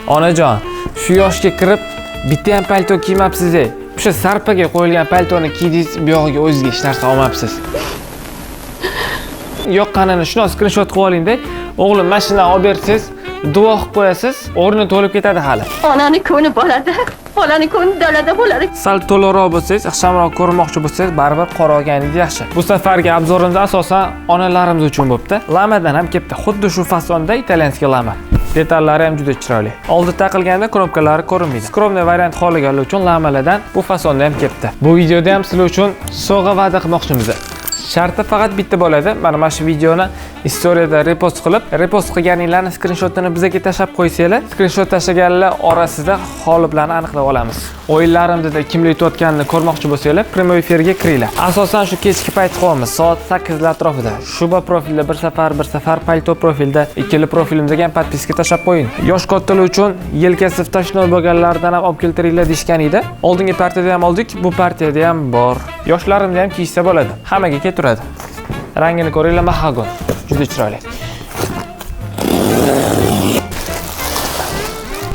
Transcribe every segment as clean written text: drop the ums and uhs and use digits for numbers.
Onajon, shu yoshga kirib bitta ham palto kiymabsiz ey. O'sha sarpaga qo'yilgan paltoni kiydingiz, bu yog'iga o'zingizga hech narsa olmabsiz. Yoqqanini shuni skrinshot qilib olingda. O'g'lim, mana shundan olib bersangiz, duo qilib qo'yasiz, o'rni to'lib ketadi hali. Onani ko'ni bolada, bolani ko'ni dalada bo'ladi. Sal to'laroq bo'lsangiz, ixchamroq ko'rinmoqchi bo'lsangiz, baribir qora olganingiz yaxshi. Bu safargi обзор imiz asosan onalarimiz uchun bo'pti. Lamadan ham kelibdi. Xuddi shu fasonda итальянский lama. Detallari ham juda chiroyli. Oldi taqilganda knopkalari ko'rinmaydi. Скромный variant xohlaganlar uchun lamalardan bu fasonda ham kelibdi. Bu videoda ham sizlar uchun sovg'a va'da qilmoqchimiz. Sharti faqat bitta bo'ladi. Mana shu videoni istoriyada repost qilib, repost qilganinglarni skrinshotini bizga tashlab qo'ysanglar, skrinshot tashlaganlar orasida g'oliblarni aniqlab olamiz. O'yinlarimizda kimlar yutayotganini ko'rmoqchi bo'lsanglar, прямой efirga kiringlar. Asosan shu kechki payt qilyapmiz, soat 8 lar atrofida. Shuba profilda bir safar, bir safar palto profilda, ikkala profilimizga ham подписка tashlab qo'ying. Yosh kattalar uchun yelkasi втяжной bo'lganlardan ham olib keltiringlar deyishgan edi. Oldingi partiyada ham oldik, bu partiyada ham bor. Yoshlarimda ham kiyishsa bo'ladi. Hammaga ketaveradi. Rangini ko'ringlar, mahagon. Juda chiroyli.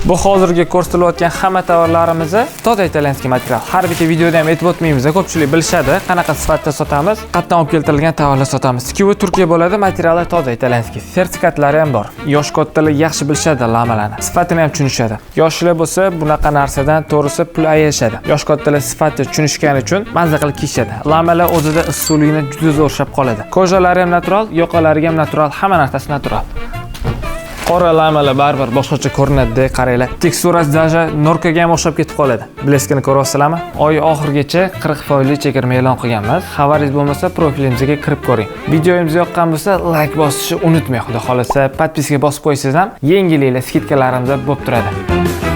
Bu hozirgi ko'rsatilayotgan hamma tovarlarimizni toza итальянский material. Har bitta videoda ham aytib o'tmaymiz, ko'pchilik bilishadi, qanaqa sifatda sotamiz, qayerdan olib keltirilgan tovarlar sotamiz. Tikuvi Turkiya bo'ladi, materiali toza итальянский. Sertifikatlari ham bor. Yosh kattalar yaxshi bilishadi lamalarni. Sifatini ham tushunishadi. Yoshlar bo'lsa bunaqa narsadan to'g'risi pul ayashadi. Yosh kattalar sifatni tushunishgani uchun mazza qilib kiyishadi. Lamalar o'zida issiqligini juda zo'r ushlab qoladi. Кожа lari ham natural, yoqalari ham natural, hamma narsasi natural. Qora lamalar baribir boshqacha ko'rinadi, qaranglar. Teksturasi даже норка ga ham o'xshab ketib qoladi. Блеск ini ko'ryapsizlarmi? Oy oxirigacha 40% chegirma e'lon qilganmiz. Xabaringiz bo'lmasa profilimizga kirib ko'ring. Videomiz yoqqan bo'lsa like bosishni unutmang. Xudo xolasa подписка bosib qo'ysangiz ham yangiliklar, скидка larimiz bo'lib turadi.